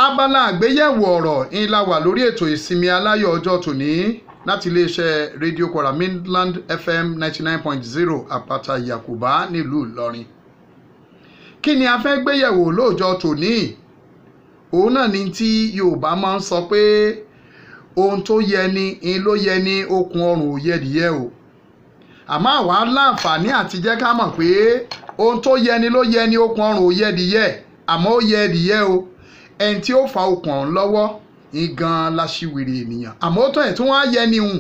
Abala àgbéyẹ̀wò ọ̀rọ̀ ńlá wà lórí ètò ìsinmi aláyọ̀ ọjọ́ tòní láti iléeṣẹ́ rédíò Kwara Mainland FM 99.0 àpáta Yakuba nílùú Ìlọrin. Kí ni a fẹ́ gbéyẹ̀wò lóòjọ́ tòní? Òun náà ni tí Yorùbá máa ń sọ pé ohun tó yẹ ni ń ló yẹ ní okùn ọrùn ò yẹ nìyẹn o. Àmọ́ àwa láǹfààní àti jẹ́ ká mọ̀ pé ohun tó yẹ ni ló yẹ ní okùn ọrùn ò yẹ nìyẹn, àmọ́ ó yẹ nìyẹn o. Ẹni tí ó fa okùn ọ̀hún lọ́wọ́ igan láṣìwèrè ènìyàn, àmọ́ ó tún ẹ̀ tún wá yẹ ni hùn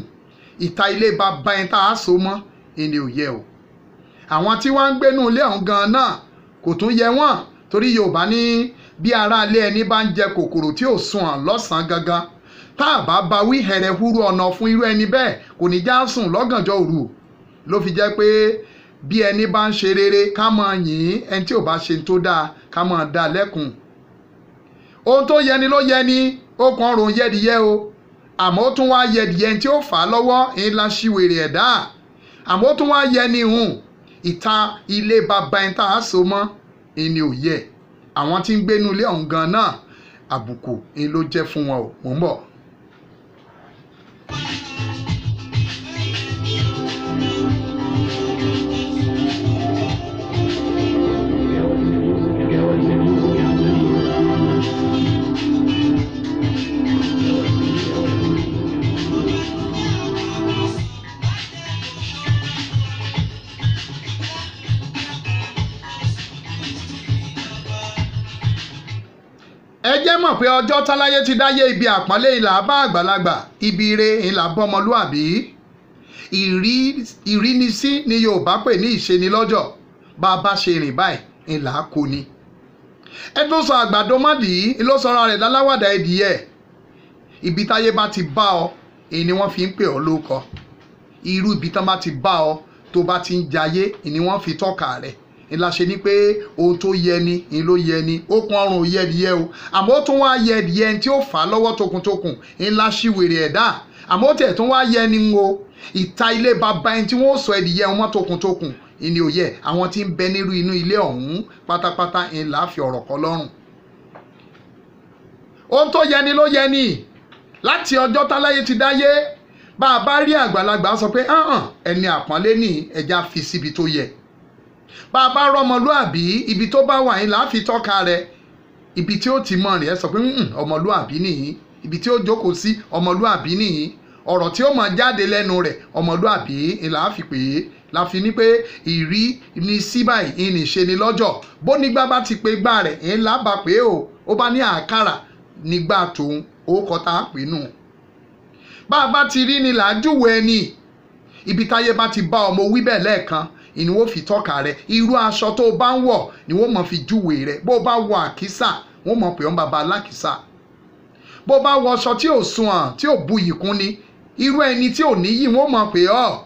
ìta ilé bàbá ẹni tá a so mọ́ ẹni ò yẹ o. Àwọn tí wọ́n ń gbénú ilé ọ̀hún gan náà kò tún yẹ wọ́n, torí Yorùbá ní bí ará ilé ẹni bá ń jẹ kòkòrò tí ò sùn hàn lọ́sàn-án gangan, tá a bá ba wí hẹrẹhúrú ọ̀nà fún irú ẹni bẹ́ẹ̀ kò ní já sùn lọ́gànjọ́ òru. Ló fi jẹ́ pé bí ẹni bá ń ṣe rere ká máa yìn, ẹni tí ò bá ṣe tó dáa ká máa dá lẹ́kun. Ohun tó yẹni ló yẹni, okùn ọrùn yẹdìyẹ o, àmọ́ ó tún wá yẹdìyẹ tí ó fà á lọ́wọ́ ńlá ṣìwèrè ẹ̀dá, àmọ́ ó tún wá yẹni hùn ìta ilé bàbá ẹni tá a so mọ́ ẹni ò yẹ. Àwọn tí ń gbénú ilé ọ̀hún gan náà àbùkù ń ló jẹ́ fún wọn o. Mò ń bọ̀. Ẹ jẹ́ mọ̀ pé ọjọ́ táláyé ti dáyé ibi àpọ́nlé ìlà bá àgbàlagbà, ibi ire ìlà bọ́mọlúàbí. Ìrínisí ni Yorùbá pè ní ìṣenilọ́jọ̀, bá a bá ṣe rìn báyìí ìlà kò ní. Ẹ tó sọ àgbàdo mọ́dì ló sọra rẹ̀ láláwàdà ẹdìyẹ. Ibi táyé bá ti bá ọ èyí ni wọ́n fi ń pè ọ́ lóko. Irú ibi tán bá ti bá ọ tó bá ti ń jayé ni wọ́n fi tọ́ka rẹ̀. Ńlá ṣe ni pé ohun tó yẹ ni ń ló yẹ ni, okùn ọrùn ò yẹ nìyẹn o, àmọ́ ó tún wá yẹ nìyẹn tí ó fà á lọ́wọ́ tokuntokun ńlá ṣìwèrè ẹ̀dá, àmọ́ ó tẹ̀ tún wá yẹ ni o ìta ilé bàbá ẹni tí wọ́n sọ ẹ̀dìyẹ wọn tokuntokun ìní ò yẹ. Àwọn tí ń bẹ nírú inú ilé ọ̀hún pátápátá ńlá fi ọ̀rọ̀ kọ́ lọ́rùn. Ohun tó yẹ ni ló yẹ ni láti ọjọ́ táláyé ti dáyé, bá a bá rí àgbàlagbà sọ pé ẹni àpọ́nlé ní ẹja fi síbi tó yẹ. Bá a bá rọmọlúàbí ibi tó bá wà yín là á fi tọ́ka rẹ̀, ibi tí ó ti mọ̀ rẹ̀ sọ pé ọmọlúàbí nìyí, ibi tí ó jókòó sí ọmọlúàbí nìyí, ọ̀rọ̀ tí ó mọ̀ jáde lẹ́nu rẹ̀ ọmọlúàbí là á fi pè é. La fi ní pé ìrí ni sí báyìí ìní ṣe ni lọ́jọ́, bó nígbà bá ti pe gbà rẹ̀ ń là bá pé o, ó bá ní àkàrà nígbà tóun ó kọ́ tá a pè nù. Bá a bá ti rí ni là á júwe ẹni, ibi táyé bá ti bá ọmọ wí bẹ́ẹ̀ lẹ́ẹ̀kan ìní wọ́n fi tọ́ka rẹ̀. Irú aṣọ tó bá ń wọ̀ ni wọ́n mọ̀ fi júwe rẹ̀. Bó bá wọ àkísà wọ́n mọ̀ pé ọ́n bàbá alákìsà. Bó bá wọ aṣọ tí ò sunwọ̀n tí ò buyì kún ni, irú ẹni tí ò níyì wọ́n mọ̀ pé ọ́.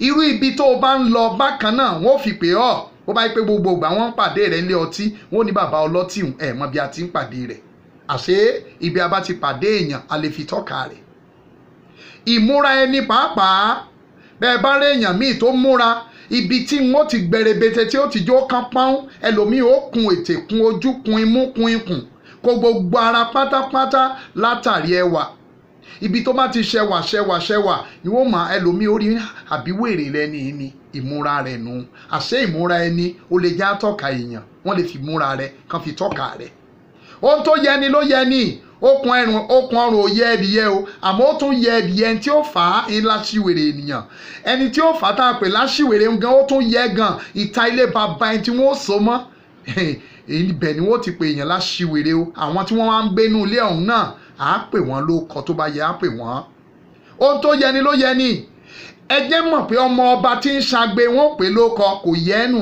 Irú ibi tó bá ń lọ bákan náà wọ́n fi pé ọ́. Bó bá yẹ pé gbogbo ìgbà wọ́n ń pàdé rẹ̀ nílé ọtí, wọ́n ní bàbá ọlọ́tí ẹ̀ mọ̀ bí a ti ń pàdé rẹ̀. Àṣé ibi a bá ti pàdé èèyàn a lè fi tọ́ka rẹ̀. Ìmúra ẹni pàápàá, bẹ́ẹ̀ bá rí èèyàn míì tó múra ibi tí wọ́n ti gbẹ̀rẹ̀bẹ̀tẹ̀ tí ó ti jó kán pọ́n, ẹlòmíì ó kun ètè kun ojú kun imú kun ikùn kó gbogbo ara pátápátá látàrí ẹwà. Ibi tó bá ti ṣẹwà ṣẹwà ṣẹwà ni wọ́n mọ ẹlòmíì ó rí àbíwèrè lẹ́ni ní ìmúra rẹ̀ nù. Àṣé ìmúra ẹni ó lè já tọ́ka èèyàn, wọ́n lè fi múra rẹ̀ kán fi tọ́ka rẹ̀. Ohun tó yẹni ló yẹni, okùn ọrùn ò yẹ ẹdìyẹ o, àmọ́ ó tún yẹ ẹdìyẹ tí ó fà á ńlá ṣìwèrè ènìyàn. Ẹni tí ó fà á tá a pè láṣìwèrè gan ó tún yẹ gan ìta ilé bàbá ẹni tí wọ́n so mọ́ ibẹ̀ ni wọ́n ti pè èèyàn láṣìwèrè o. Àwọn tí wọ́n wá ń gbénú ilé ọ̀hún náà á pè wọ́n ló kọ tó bá yẹ á pè wọ́n. Ohun tó yẹni ló yẹni. Ẹ jẹ́ mọ̀ pé ọmọ ọba tí ń ṣagbe wọ́n pè ló kọ kò yẹ ẹnu.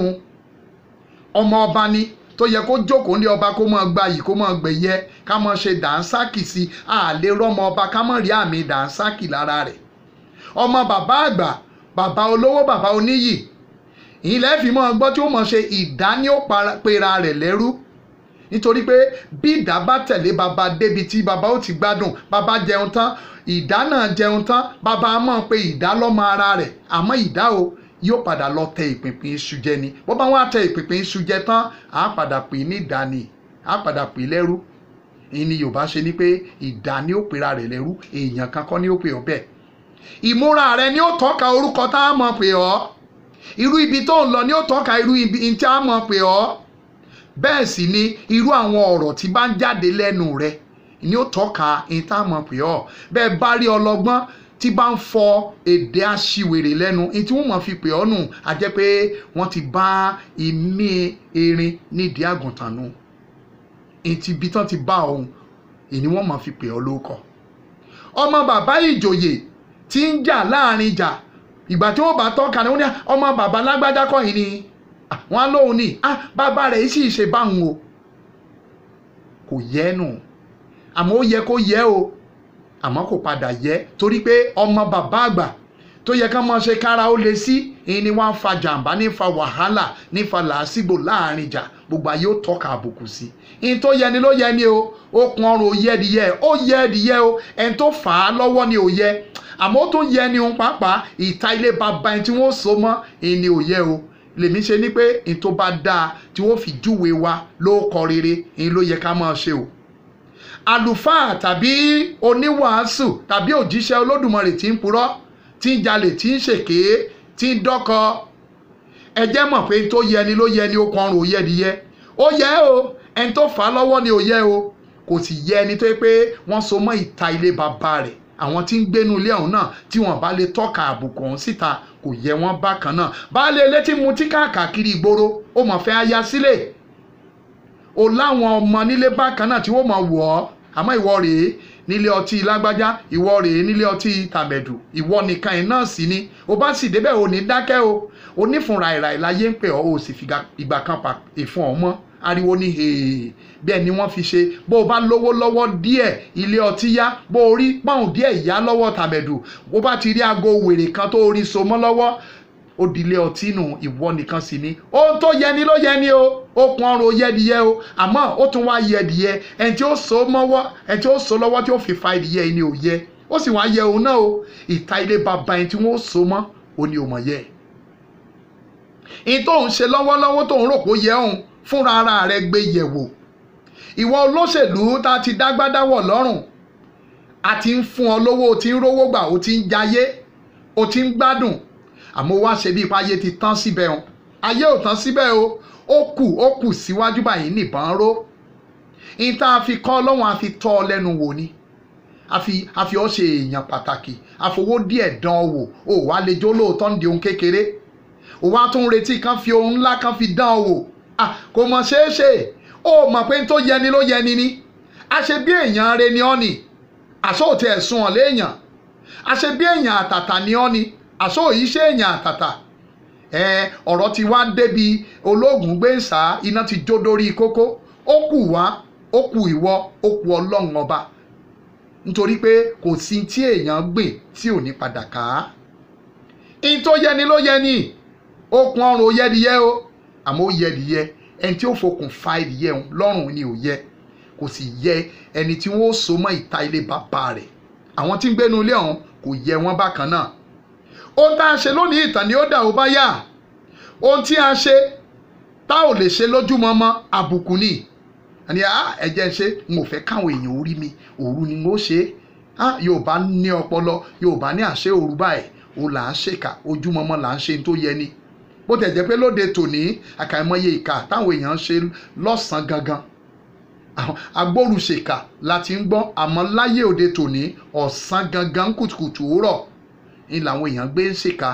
Ọmọ ọba ni tó yẹ kó jókòó ní ọba kó máa gbayì kó máa gbẹ̀yẹ ká máa ṣe dànsákì sí i, a lè rọ́mọ ọba ká máa rí àmì dànsákì lára rẹ̀. Ọmọ bàbá àgbà, bàbá olówó, bàbá oníyì, ìyìn lẹ́ fi máa gbọ́ tí ó máa ṣe ìdání ó pera rẹ̀ lẹ́rú. Nítorí pé bí ìdá bá tẹ̀lé bàbá débi tí bàbá ó ti gbádùn, bàbá jẹun tán, ìdá náà jẹun tán, bàbá máa pe ìdá lọ́mọ ara rẹ̀, àmọ́ ìdá o yóò padà lọ tẹ ìpìnpín iṣu jẹ ni. Bó bá wá tẹ ìpìnpín iṣu jẹ tán, á padà pè ní ìdání, á padà pè lẹ́rú. Ìní Yorùbá ṣe ni pé ìdá ni ó pera rẹ̀ lẹ́rú, èèyàn kan kọ́ ni ó pè ọ́ bẹ́ẹ̀. Ìmúra rẹ ni ó tọ́ka orúkọ tá a mọ̀ pè ọ́. Irú ibi tó ń lọ ni ó tọ́ka irú ibi tí a mọ̀ pè ọ́. Bẹ́ẹ̀ sì ni irú àwọn ọ̀rọ̀ tí bá ń jáde lẹ́nu rẹ ni ó tọ́ka ní tá a mọ̀ pè ọ́. Bẹ́ẹ̀ bá rí ọlọ́gbọ́n tí bá ń fọ èdè aṣiwèrè lẹ́nu, ní tí wọ́n mọ̀ fi pè ọ́ nù, a jẹ́ pé wọ́n ti bá ìmí erin nídìí àgùntàn nù. Ní ti ibi tán ti bá òun, ìní wọ́n mọ̀ fi pè ọ́ lóko. Ọmọ bàbá ìjòyè tí ń jà láàrin ìjà, ìgbà tí wọ́n bá tọ́ka ni wọ́n ní ọmọ bàbá lágbájá kọ́ yìí ni wọ́n á lóun ní bàbá rẹ̀ sì ṣe báwọn o. Kò yẹ nù, àmọ́ ó yẹ kó yẹ o, àmọ́ kò padà yẹ, torí pé ọmọ bàbá àgbà tó yẹ ká máa ṣe kára ó lè sí, ìyẹn ni wọ́n á fa jàǹbá, ní fa wàhálà, ní fa làásìgbò láàrin ìjà, gbogbo ayé ó tọ́ka àbùkù sí. Ìyẹn tó yẹ ni ló yẹ ni o, okùn ọrùn ò yẹ ẹdìyẹ, ó yẹ ẹdìyẹ o, ẹni tó fà á lọ́wọ́ ni ò yẹ, àmọ́ ó tún yẹ ni òun pàápàá ìta ilé bàbá ẹni tí wọ́n so mọ́ ìní ò yẹ o. Lèmi ṣe ni pé ìyẹn tó bá dáa tí wọ́n fi júwe wa ló kọ rere, ìyẹn ló yẹ ká máa ṣe o. Àlùfáà tàbí oníwàásù tàbí òjíṣẹ́ Olódùmarè tí ń purọ́, tí ń jalè, tí ń ṣèké, tí ń dọ́kọ, ẹ jẹ́ mọ̀ pé tó yẹ ni ló yẹ ni, okùn ọrùn ò yẹ nìyẹ. Ó yẹ o, ẹni tó fà á lọ́wọ́ ni ò yẹ o. Kò sì yẹ ẹni tó yẹ pé wọ́n so mọ́ ìta ilé bàbá rẹ̀. Àwọn tí ń gbénu ilé ọ̀hún náà tí wọ́n bá lè tọ́ka àbùkù ọ̀hún síta, kò yẹ wọ́n bákan náà. Baálé ilé tí mutí káàkiri ìgboro, ó mọ̀ fẹ́ aya sílẹ̀. O láwọn ọmọ nílé bákan náà tí wọ́n mọ̀ wọ̀ ọ́, àmọ́ ìwọ rèé nílé ọtí lágbájá, ìwọ rèé nílé ọtí tàmẹ̀dù, ìwọ nìkan ẹ̀ náà sì ni. O bá sì débẹ̀ ò ní dákẹ́ o, o nífun ràìràì láyé ń pè ọ́, o sì fi ìgbà kan pa ìfun ọ̀ mọ́. Ariwo ni hèè, bẹ́ẹ̀ ni wọ́n fi ṣe. Bó o bá lówó lọ́wọ́ díẹ̀, ilé ọtí yá, bó o rí pọ́ùn díẹ̀ yá lọ́wọ́ tàmẹ̀dù, bó bá ti rí aago wèrè kan tó rí so mọ́ lọ́wọ́, ó di ilé ọtí nù, ìwọ nìkan sì ni. Ohun tó yẹ ni ló yẹ ni o, okùn ọrùn ó yẹ díẹ̀ o, àmọ́ ó tún wá yẹ díẹ̀, ẹni tí ó so mọ́wọ́, ẹni tí ó so lọ́wọ́ tí ó fi fa ìdíyẹ ni ò yẹ, ó sì wá yẹ òun náà o. Ìta ilé bàbá ẹni tí wọ́n so mọ́, ó ní ò mọ̀ yẹ. Ìyẹn tó ń ṣe lọ́wọ́lọ́wọ́ tó ń rò pé ó yẹ òun, fúnra ara rẹ̀ gbé yẹ̀wò. Ìwọ olóṣèlú tá ti dágbádáwọ̀ lọ́rùn, a ti ń fún ọ lówó, o ti ń rówó gbà, o ti ń jayé, o ti ń gbádùn, àmọ́ wá ṣe bí ipa ayé ti tán síbẹ̀ o. Ayé ò tán síbẹ̀ o, ó kù síwájú báyìí nìbọn ró. Ìyẹn tá a fi kọ́ lọ́wọ́n, a fi tọ́ ọ lẹ́nu wò ni, a fi ọ́ ṣe èèyàn pàtàkì, a fowó díẹ̀ dán ọ wò, o wá lè jó lóòótọ́ ń di ohun kékeré, o wá tún retí kan fi ohun ńlá kan fi dán ọ wò. Kò mọ̀ ṣeé ṣe, ó mọ̀ pé tó yẹni ló yẹni ni. A ṣe bí èèyàn re ni ọ́ ni, àṣọ ò tiẹ̀ sun ọ̀ léèyàn. A ṣe bí èèyàn àtàtà ni ọ́ ni, àṣọ òyì ṣe èèyàn àtàtà. Ọ̀rọ̀ ti wá débi ológun gbé ń sá, iná ti jó dórí kókó. Ó kù wá, ó kù ìwọ, ó kù Ọlọ́run ọba. Nítorí pé kò sí tí èèyàn gbìn tí ò ní padà ká. Ìyẹn tó yẹni ló yẹni, okùn ọrùn ò yẹdìyẹ o, àmọ́ ó yẹdìyẹ. Ẹni tí ó fokùn fa ìdíyẹ òun lọ́rùn ni ò yẹ, kò sì yẹ ẹni tí wọ́n so mọ́ ìta ilé bàbá rẹ̀. Àwọn tí ń gbénu ilé ọ̀hún kò yẹ wọ́n bákan náà. Ohun tá a ṣe lónìí ìtàn ni ó dà ó bá yá. Ohun tí a ṣe tá ò lè ṣe lójúmọmọ, àbùkù ni. Àní ẹ jẹ́ ń ṣe, n ò fẹ́ káwọn èèyàn orí mi, òru ni mo ṣe. Yorùbá ní ọpọlọ, Yorùbá ní àṣẹ òru báyìí, òun là ń ṣèkà, ojúmọmọ là ń ṣe tó yẹ ni. Bó tẹ̀ jẹ́ pé lóde tòní, àkàìmọye ìkà táwọn èèyàn ń ṣe lọ́sàn-án gangan. Agbóruṣèkà la ti ń gbọ́, àmọ́ láyé òde tòní, ọ̀sán gangan kùtùkùtù òwúrọ̀ ni làwọn èèyàn gbé ń ṣèkà.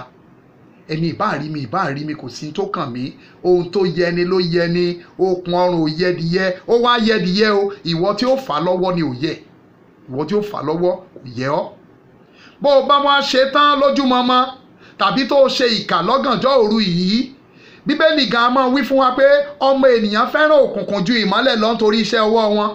Ẹni ìbá rí mi, ìbá rí mi, kò sí tó kàn mí. Ohun tó yẹ ni ló yẹ ni, okùn ọrùn ò yẹ díẹ̀, ó wá yẹ díẹ̀ o, ìwọ tí ó fà á lọ́wọ́ ni ò yẹ. Ìwọ tí ó fà á lọ́wọ́ kò yẹ ọ́. Bó o bá wá ṣe tán lójúmọmọ tàbí tó o ṣe ìkà lọ́gànjọ́ òru yìí, Bíbélì gan máa wí fún wa pé ọmọ ènìyàn fẹ́ràn òkùnkùn ju ìmọ́lẹ̀ lọ nítorí iṣẹ́ ọwọ́ wọn.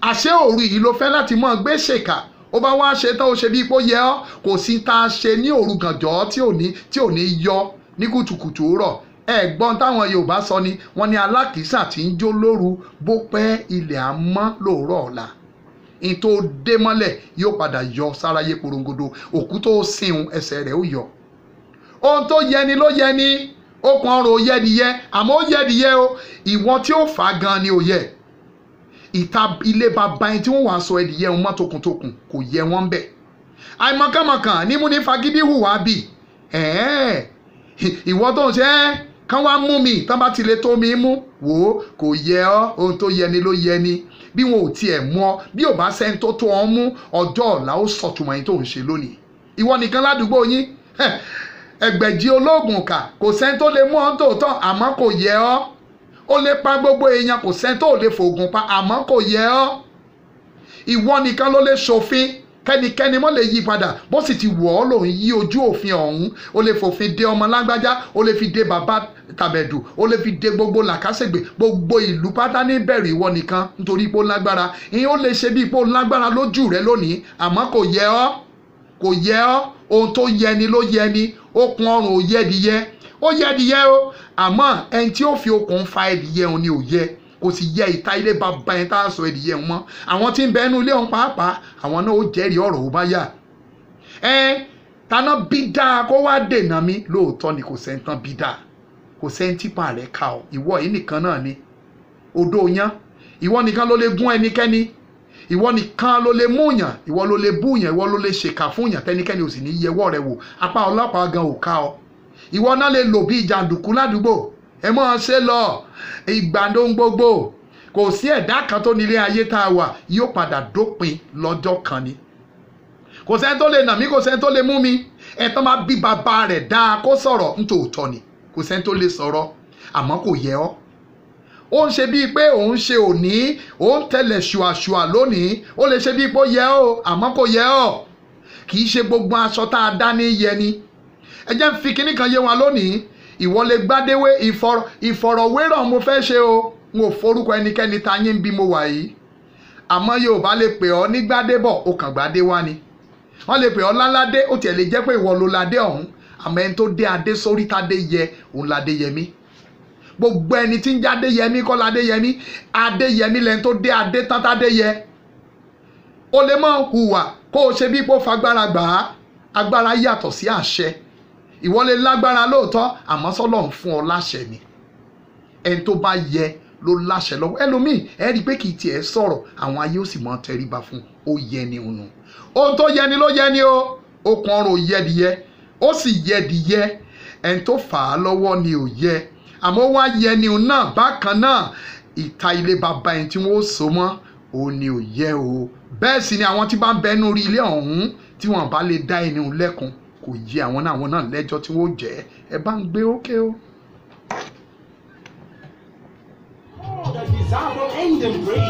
Àṣé òru yìí ló fẹ́ láti máa gbé ṣèkà. Ó bá wá ṣe tán, ó ṣe bí ipò yẹ ọ́, kò sí tá a ṣe ní òru gànjọ́ tí ò ní yọ ní kùtùkùtù rọ̀. Ẹ̀gbọ́n táwọn Yorùbá sọ ni, wọ́n ní alákìísà tí ń jó lóru, bó pẹ́ ilẹ̀ á mọ́ lóòrọ̀ ọ̀la. Ìyẹn tó dé mọ́lẹ̀ yóò padà yọ sáráyé porongodo, òkú tó sin ẹsẹ̀ rẹ̀ ó yọ. Ohun tó yẹni ló yẹni, okùn ọrùn ò yẹdìyẹ, àmọ́ ó yẹdìyẹ o, ìwọ tí ó fà á gan ni ò yẹ. Ìta ilé bàbá ẹni tí wọ́n wàá sọ ẹdìyẹ wọn mọ́ tokuntokun kò yẹ wọ́n bẹ̀. Àìmọ̀kànmọ̀kàn ní mú ní fagídí hùwà bì. Ìwọ tó ń ṣe ẹ́ kán wá mú mi tán bá ti lè tó mi mú, wò ó kò yẹ ọ́. Ohun tó yẹ ni ló yẹ ni. Bí wọn ò tiẹ̀ mú ọ, bí ò bá sẹ́ni tó tó ọ mú, ọjọ́ ọ̀la ó sọ̀tùmọ̀ yín tó ń ṣe lónìí. Ìwọ nìkan ládùúgbò yín, ẹgbẹ̀jì olóògùn kà, kò sẹ́ni tó lè mú ọ tòótọ́, àmọ́ kò yẹ ọ́. Ó lè pa gbogbo èèyàn, kò sẹ́ni tó lè fògùn pa, àmọ́ kò yẹ ọ́. Ìwọ nìkan ló lè ṣòfin, kẹ́nikẹ́ni mọ́ lè yí padà, bó sì ti wọ̀ ọ́ lòun yí ojú òfin ọ̀hún. Ó lè fòfin de ọmọ lágbájá, ó lè fi de bàbá tàbẹ̀dù, ó lè fi de gbogbo làkàṣègbè, gbogbo ìlú pátá ní bẹ̀rù ìwọ nìkan nítorí pé ó lágbára. Ìyẹn ó lè ṣe bí pé ó lágbára lójú rẹ lónìí, àmọ́ kò yẹ ọ́, kò yẹ ọ́. Ohun tó yẹ ni ló yẹ ni. Okùn ọrùn ò yẹ ẹdìyẹ, ó yẹ ẹdìyẹ o, àmọ́ ẹni tí ó fi okùn fa ẹdìyẹ òun ni ò yẹ. Kò sì yẹ ìta ilé bàbá yẹn tá a sọ ẹdìyẹ wọn mọ́. Àwọn tí ń bẹ ẹnu ilé ọ̀hún pàápàá, àwọn náà ó jẹ́rìí ọ̀rọ̀ ó bá yà. Ẹ taná bí dáa kó wá dènà mi, lóòótọ́ ni kò sẹ́ńtàn bí dáa, kò sẹ́ńtìpà rẹ̀ ká ọ. Ìwọ yìí nìkan náà ni odò yan, ìwọ nìkan ló lè gún ẹnikẹ́ni, ìwọ nìkan ló lè múyàn, ìwọ ló lè búyàn, ìwọ ló lè ṣèkà fúnyàn, tẹnikẹ́ni ò sì ní yẹwọ́ rẹ wò. Apá ọlọ́pàá gan ò ká ọ. Ìwọ náà lè lò bí jàǹdùkú ládùúgbò, ẹ mọ́ ọ ṣe lọ ìgbàdo gbogbo. Kò sí ẹ̀dá kan tó nílé ayé tá a wà yóò padà dópin lọ́jọ́ kan ni. Kò sẹ́ni tó lè nà mí, kò sẹ́ni tó lè mú mi. Ẹ̀tàn máa bí bàbá rẹ̀ dáa kó sọ̀rọ̀ nítòótọ́ ni, kò sẹ́ni tó lè sọ̀rọ̀, àmọ́ kò yẹ ọ́. Ó ń ṣe bíi pé òun ṣe òní, òun tẹ̀lẹ̀ ṣùàṣùà lónìí, ó lè ṣe bíi pé ó yẹ ọ́, àmọ́ kò yẹ ọ́. Kì í ṣe gbogbo aṣọ tá a dá ní yẹ ni. Ẹ jẹ́ ń fi kinní kan yé wa lónìí. Ìwọ lè gbádéwé ìfọ̀rọ̀wérọ̀ mo fẹ́ ṣe o, n ò forúkọ ẹnikẹ́ni ta yín bí mo wà yìí. Àmọ́ Yorùbá lè pè ọ́ ní gbádébọ̀, ó kàn gbádé wá ni. Wọ́n lè pè ọ́ láládé, ó tiẹ̀ lè jẹ́ pé ìwọ ló ládé ọ̀hún, àmọ́ ẹni tó dé adé sórí tádé yẹ, òun ládé yẹmí. Gbogbo ẹni tí ń jáde yẹmí kọ́ ládé yẹmí, adé yẹmí lẹni tó dé adé tán tádé yẹ. O lè mọ̀ hùwà kó o ṣe bí pé ó fagbára gbà á, agbára yàtọ̀ sí àṣẹ. Ìwọ lè lágbára lóòótọ́, àmọ́ sọ́lọ́ ń fún ọ láṣẹ ni. Ẹni tó bá yẹ ló láṣẹ lọ́wọ́. Ẹlòmíì ẹ rí i pé kì í tiẹ̀ sọ̀rọ̀, àwọn ayé ó sì mọ tẹríba fún un. Ó yẹ ni òun. Ohun tó yẹ ni ló yẹ ni o. Okùn ọrùn ò yẹ dìyẹ, ó sì yẹ dìyẹ. Ẹni tó fà á lọ́wọ́ ni ò yẹ, àmọ́ ó wá yẹ ni òun náà bákan náà. Ìta ilé bàbá ẹni tí wọ́n ó so mọ́ òun ni ò yẹ o. Bẹ́ẹ̀ sì ni àwọn tí bá ń bẹnu rí ilé ọ̀hún tí wọ́n bá lè dá ẹni òun lẹ́kun, kò yẹ àwọn náà, àwọn náà lẹ́jọ́ tí wọ́n jẹ́. Ẹ bá ń gbé ókè o. The desirable end and break.